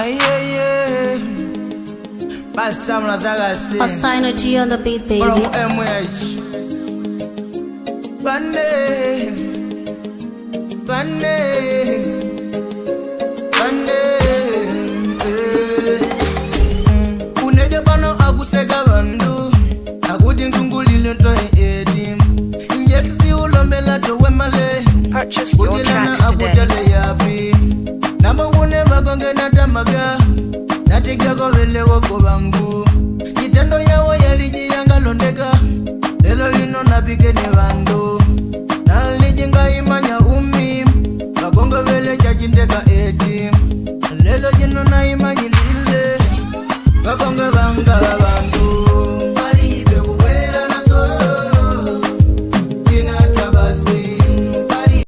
Aye, aye, Basamla zagasi. Assign a G on the beat, baby. From MH. Bande. Bande. Bande. Unege pano akuseka bandu. Akuti nzungulile nto eti. Injekisi ulombela towemale. Purchase your Kutilana tracks today. akutele yapi. Namba kune vakonge natamaga. Natigako veleko kubangu. Itendo yawo yalijiyanga londeka. Lelo lino napike ne bandu.